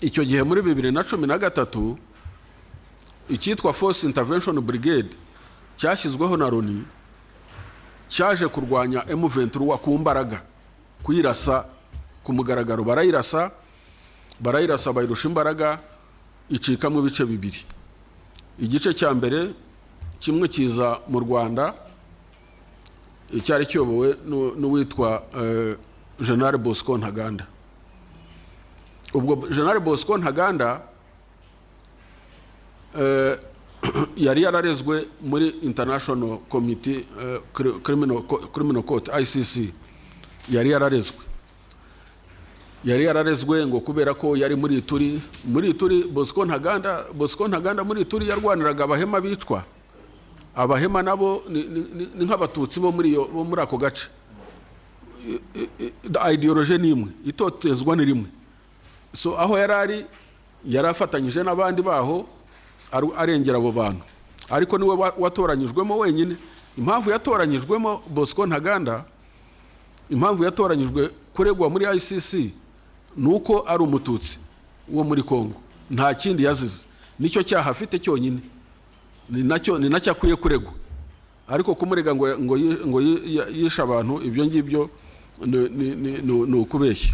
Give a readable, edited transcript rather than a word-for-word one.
Icyo gihe muri 2013, icyitwa Force Intervention Brigade cyashyizweho na Loni cyaje kurwanya M23 ku mbaraga, kuyirasa ku mugaragaro. Barayirasa, barayirasa, bayirusha imbaraga, icikamo ibice bibiri. Igice cya mbere kimwe kiza mu Rwanda, cyari kiyobowe n'uwitwa General Bosco Ntaganda. Ubwo General Bosco Ntaganda yari yararezwe muri International Committee Criminal Court, ICC. Yari yararezwe ngo kubera ko yari muri Ituri. Muri Ituri, Bosco Ntaganda muri Ituri yarwaniraga Abahema bicwa. Abahema nabo ni nk'Abatutsi bo muri ako gace. Ideology ni imwe, itotezwa ni rimwe. So aho yari ari, yari afatanyije n'abandi baho, arengera abo bantu, ariko niwe watoranyijwemo wenyine. Impamvu yatoranyijwemo Bosco Ntaganda, impamvu yatoranyijwe kuregwa muri ICC, ni uko ari Umututsi wo muri Congo. Nta kindi yazize, nicyo cyaha afite cyonyine, ni nacyo akwiye kuregwa. Ariko kumurega ngo yishe abantu, ibyo ngibyo ni ukubeshya.